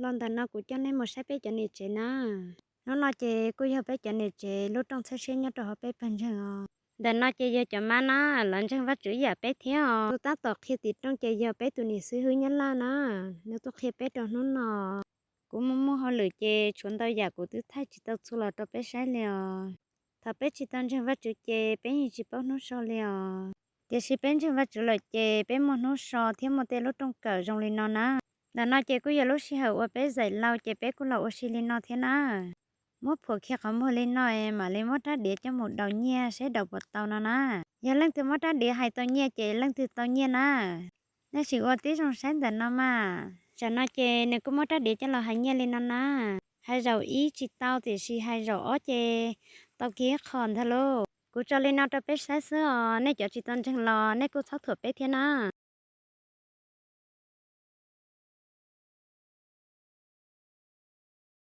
Los ntawm no kuv coj nej mus saib peb cov niam tsev na. Hnub no ces kuj yog peb cov niam tsev lub rooj txhawb siab nyob rau hauv peb pawg ntseeg os. Ntawm no ces yog cov mab na, lawv ntseeg Vajtswv ib yam peb thiab os. Tus tab tom qhia tim rooj ces yog peb tus niam xib hwb Nyab Laj na, nws tuaj qhia peb rau hnub no. Kuv mus muag hauj lwm ces tshuav ntau yam kuv twb thaij tsis tau txhua los rau peb saib li os. Thaum peb tsis tau ntseeg Vajtswv ces peb yeej tsis paub hnub so li os. Tiam sis peb ntseeg Vajtswv lawm ces peb muaj hnub so thiab muaj tej lub rooj kawm zoo li no na. Ntawm no ces kuj yog lub sij hawm uas peb zaim laus ces peb kuj los ua si li no thiab na. Muab phuam khi qhov muag li no es mam li muab rab diav coj mus daus nyiaj saib daus puas tau no na. Yog leej twg muab rab diav hais tau nyiaj ces leej twg tau nyiaj na. Nej sim ua tib zoo saib ntawm no mas. Tsam no ces nws kuj muab rab diav coj los hais nyiaj li no na. Hais zaum ib tsis tau tiam sis hais zaum ob ces tau kiag ib qho ntag lauj. Kuv tso li no rau peb saib xwb os, nej cov tsis tau ntseeg los nej kuj txhob thuam peb thiab na.